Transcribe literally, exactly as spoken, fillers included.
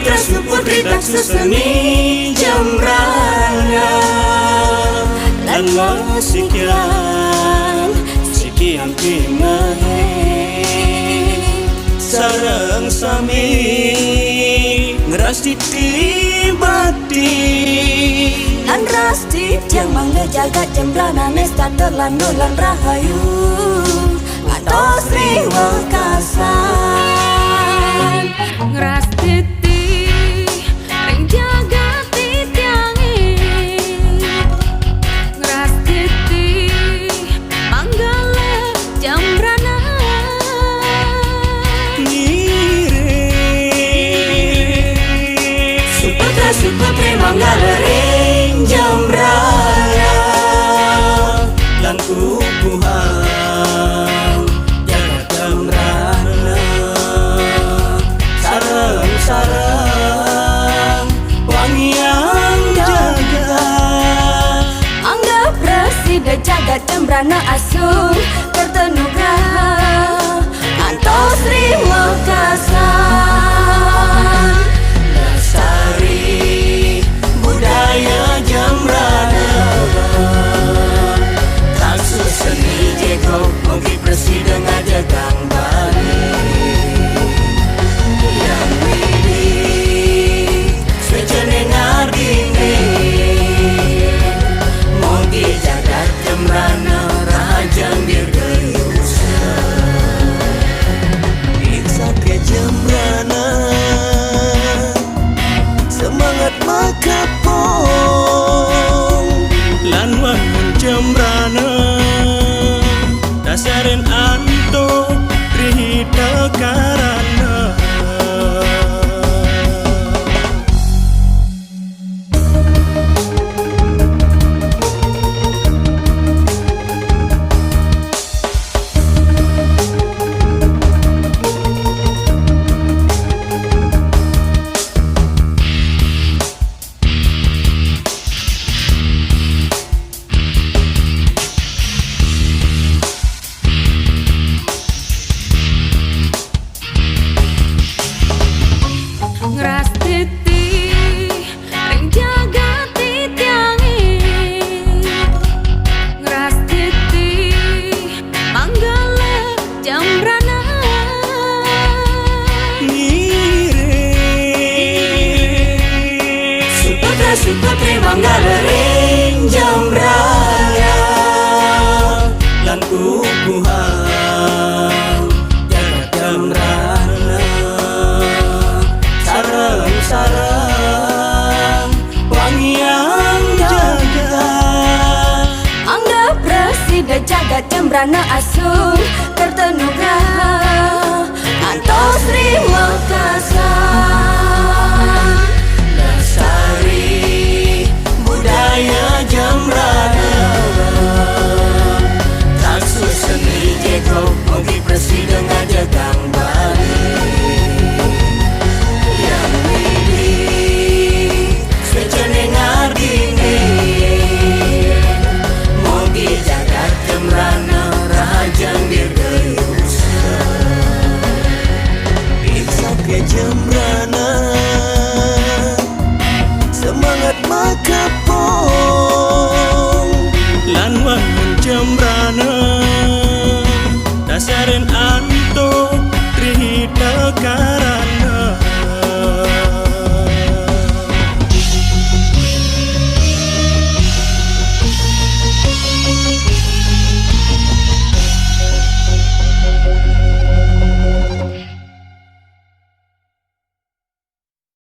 Rasu putri taksu seni jembrana, lan masikian sikian pimehe. Sareng sami ngrastiti bakti, lan rastiti tiang mangda jagat jembrana nestata landu lan rahayu ngantos ri wekasan. Ngrastiti ring jagat titiange, ngrastiti manggala jembrana. Ngiring suputra suputri manggala ring jembrana, lan kukuhan jagat jembrana, sareng-sareng wangiang jagat. Anggap prasida jagat jembrana asung kertenugraha ngantos ri wekasan. Lestari budaya jembrana taksu seni jegong, mugi prasida ngajegang Bali. Yang Widi swecane ngardini, mugi jagat jembrana rahajeng dirgayusa. Ing satria jembrana semangat makepung, lan wangun jembrana dasarin antuk rihita karana. Ngrastiti ring jagat titiange, ngrastiti manggala jembrana. Ngiring suputra suputri manggala ring jembrana, lan kukuhan jagat jembrana, sareng-sareng wangiang jagat. Anggap prasida jagat jembrana asung kertenugraha ngantos ri